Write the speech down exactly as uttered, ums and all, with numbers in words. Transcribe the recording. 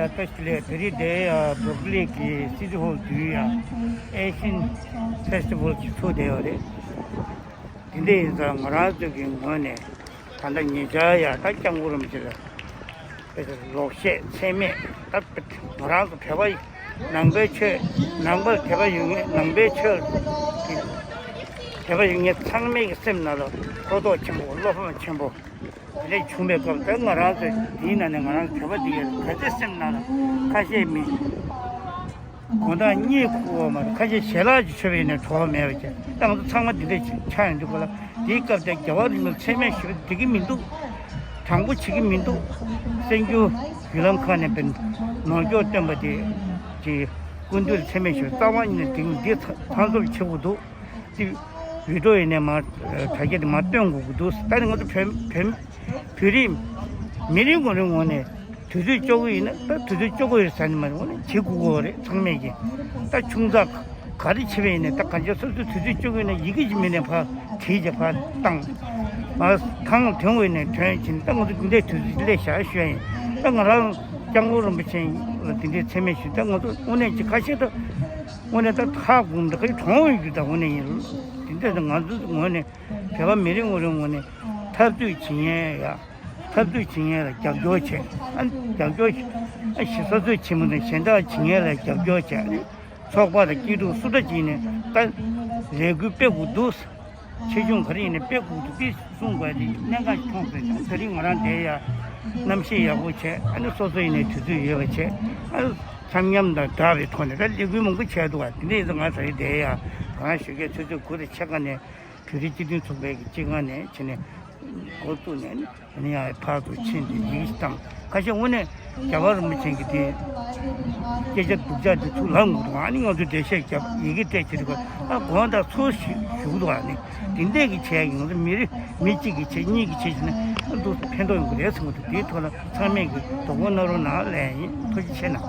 ད་ལྟ་ལས་བོད་རིགས་དེ་ཡ་བྷུ་རུག་ལིན་གྱི་སི་ཊི་ཧོལ་དུ་ཡ་ཨེ་ཤི་ཡན་ཕེ་སི་ཊི་ཝལ་ཅིག་ཚུགས་བསྡད་ཡོད་རེད། དེ་འདྲ་ཡིན་ཙང་ང་རང་ཚོ་གི་ངོས་ནས་ད་ལྟ་ཉེ་ཆར་ཡ་ད་སྐྱབས་མགོན་རིན་པོ་ཆེ་ལ་ལོག་བཤད་མཚན་སྨད་ད་ང་རང་ཚོ་བོད་པ་ནང་པའི་ཆོས་ནང་པར་དད་པ་ཡོད་མཁན་ནང་པའི་ཆོས་ཀྱི་དད་པ་ཡོད་མཁན་ཚང་མའི་གི་སེམས་ནང་ལ་ཁོ་ཐག་ཆེན་པོ་བློ་ཕམ་ཆེན་པོ། དེ་འདྲ་བྱུང་བའི་སྐབས་དེར་ང་རང་ཚོ་དེའི་ནང་ནས་ང་རང་བོད་པ་འདི་ག་ཚོད་སེམས་ནང་ལ་ཁ་ཤས་མི་དགོང་དག་གཉིད་ཁུག་པ་མ་གཏོགས་ཁ་ཤས་ཞལ་ལག་ཅིག་མཆོད་པ་ཡིན་ནའི་བྲོ་བ་མེད་པ་བྱས། ད་ང་ཚོ་ཚང་མ་འདི་འདྲ་ཆགས་ཡོང་དུས་སྐབས་ལ་དེའི་སྐབས་དེར་རྒྱལ་བ་རིན་པོ་ཆེ་མཚན་སྨད་ཞུ་བསྡད་ཀྱི་མི་འདུག་དྲང་པོ་བྱེད་ཀྱི་མི་འདུག་གསར་འགྱུར་བརྒྱུད་ལམ་ཁག་ནས་པའི་ནོར་འཁྱོག་བཏོན་པ་དེ་གི་སྐུ་མདུན་མཚན་སྨད་ཞུ་རྩ་བ་ཉིད་ནས་དེ་འདི་ཚང་ཚང་འཛོམས་བྱེད་དགོས་འདུག་དེ་བི་ཌི་ཡོ་ཡིན་ནའི་མ་དྲ་རྒྱ་དེ་མ་སྟོན་དགོས་ཀྱི་འདུག་ད་ནི་ང་ཚོ་བོད་བོད་བོད་རིགས་མི་རེ་ངོ་རེ་ངོས་ནས་དུས་ཚོད་ལྕོགས་ཀྱི་ཡིན་ན་ད་དུས་ཚོད་ལྕོགས་ཀྱི་ཡོད་ཟེར་ནས་མ་རེད། ངོས་ནས་བྱེད་དགོས་ཀྱི་རེད། ཚང་མས་ཀྱི་ད་ཆུང་ཙག་ག་རེ་བྱེད་པ་ཡིན་ནའི་ད་གང་ཅི་སོ་སོའི་དུས་ཚོད་ལྕོགས་ཀྱི་ཡིན་ན་ཡི་གེ་ཅིག་མིན་ནས་ཕར་བྲིས་བྱས་ཕར་བཏང་། མ་གང་ཐོན་དགོས་ཡིན་ནའི་ཐོན་ཕྱིན། ད་ང་ཚོ་འདི་འདྲའི་དུས་ཚོད་ཅིག་སླེབས་བཞག་ཞུ་ཡ་ཡིན། ད་ང་རང་སྐྱབས་མགོན་རིན་པོ་ཆེ་ལ་འདི་འདྲའི་མཚན་སྨད་ཞུ། ད་ང་ཚོ་དངོས་གནས་ཀྱི་ཁ་ཤས་ད་དངོས་གནས་ད་ཧ་གོ་མི་འདུག་ག་ཡེ་གྲོངས་ཡོང་རྒྱུ་ད་དངོས་གནས་ཡིན། དེ་འདྲ་ད་ང་ཚོ་ངོས་ནས་བོད་པ་མི་རེ་ངོ་རེ་ངོས་ནས་འཐབ་རྩོད་བྱེད་མཁན་ཡ་འཐབ་རྩོད་བྱེད་མཁན་ལ་རྒྱབ་སྐྱོར་བྱས། ཨ་རྒྱབ་སྐྱོར་ཨ་ཞེ་ས་ཚོད་བྱེད་མི་འདུག་གཞན་དག་བྱེད་མཁན་ལ་རྒྱབ་སྐྱོར་བྱས། ཨ་ནི་ཚོགས་པ་དང་སྐྱིད་སྡུག་སུ་འདྲ་བྱས་ནས་ད་ལས་འགུལ་སྤེལ་དགོས་འདུག་ཆེ་ཆུང་ག་རེ་ཡིན་ནའི་སྤེལ་དགོས་འདུག་དེ་གསུང་དགོས་དེ་གནད་འགག་མཐོང་ཟེར། ད་རིང་ང་རང་བསྡད་ཡ་རྣམ་ཤེས་ཡག་པོ་བྱས། ཨ་ནི་སོ་སོ་ཡིན་ནའི་དུས་ཚོད་ཡོད་པ་བྱས། ཨ་ནི་འཆམ་མཉམ་དང་སྦྲགས་པའི་ཐོག་ནས་ད་ལས་འགུལ་མང་པོ་བྱས་འདུག་བ། དེ་འདྲ་ཡིན་ཙང་ང་ད་རིང་བསྡད་ཡ་གང་ཞུ་གའི་ཆུ་ཚོད་དགུ་དང་ཕྱེད་ཀ་ནས་བོད་རིགས་སྤྱི་མཐུན་ཚོགས་པའི་གི་སྤྱི་ཁང་ནས་བྱས་ནས་འགོ་བཙུགས་ནས་ཨ་ནི་ཡང་ཕར་ཚུར་ཕྱིན་ཏེ་ཡི་གེ་ཞིག་བཏང་། ཁ་ཤས་དངོས་གནས་རྒྱལ་བ་རིན་པོ་ཆེ་གི་དེ་སྐད་ཆ་སྡུག་ཅག་དེ་ཚུར་ལབ་འགྲོ་འདུག་ཨ་ནི་ང་ཚོ་འགྲེལ་བཤད་རྒྱབ་ཡི་གེ་སྤྲད་བྱེད་དུས་ཨ་དགོངས་དག་ཚུར་ཞུ་ཞུ་གི་འདུག་ཨ་ནི་དེ་འདྲས་ཀྱི་བྱས་ཀྱི་ང་ཚོ་མི་རེ་མི་གཅིག་གིས་བྱས་གཉིས་ཀྱིས་བྱས་བྱས་ན་ཨ་འདུག་ཕན་ཐོགས་ཡོང་གི་རེད་བསམ་གི་འདུག་དེའི་ཐོག་ལ་ཚང་མས་ཀྱི་དོ་ཁུར་གནང་རོགས་གནང་ལབ་ཡིན། ཐུགས་རྗེ་ཆེ་གནང་།